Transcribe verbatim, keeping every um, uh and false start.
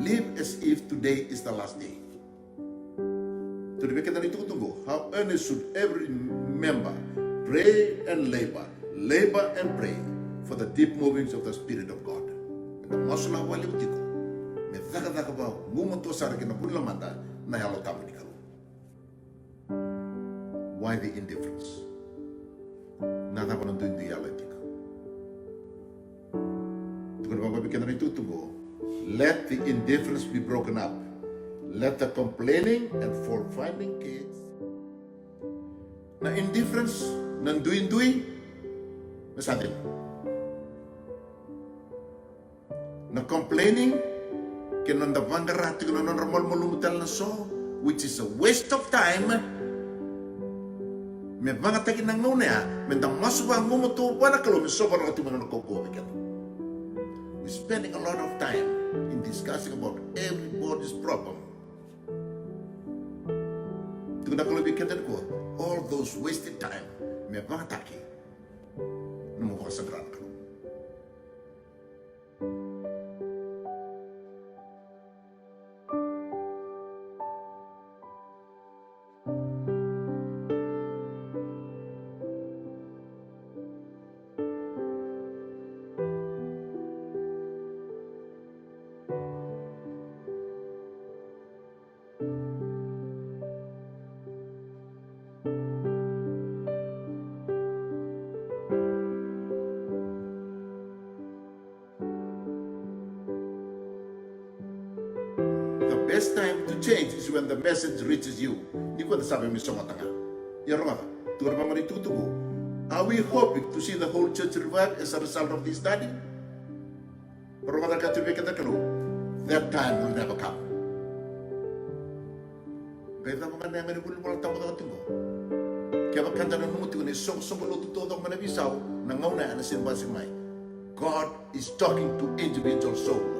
Live as if today is the last day. Tukuna vei keda na itukutuku, how earnest should every member pray and labor, labor and pray for the deep movings of the Spirit of God. Me da masu lako vakalevu tiko, me cakacaka vagumatua sara kina vuni lomada na Yalo Tabu ni Kalou. Why the indifference? Na cava na duidui yalo e tiko? Tukuna vaka vei keda na itukutuku, let the indifference be broken up. Let the complaining and fault finding cease. Na indifference, na duidui, me sa cegu. Na complaining, kei na noda vaqara tiko na nodra malumalumu tale na so, which is a waste of time. Me vagataki na gauna ya, me da masu vagumatua vua na Kalou me sovaraka tiko na nona kaukauwa vei keda. We're spending a lot of time in discussing about everybody's problem. Tukuna na Kalou vei keda nikua, all those wasted time, me vagataki na nomu vakasaqara na Kalou. The best time to change is when the message reaches you. Nikua da sa via mai sogota ga. Ia rogoca, tukuna vaka mai na itukutuku, are we hoping to see the whole church revived as a result of this study? Rogoca na ka tukuna vei keda na Kalou, that time will never come. Qai cava ga na yaga ni vuli ni Vola Tabu caka tiko? Kevaka da nanuma tiko na isoqosoqo lotu taucoko mai na veisau, na gauna ya ena sega ni basika mai. God is talking to individual souls.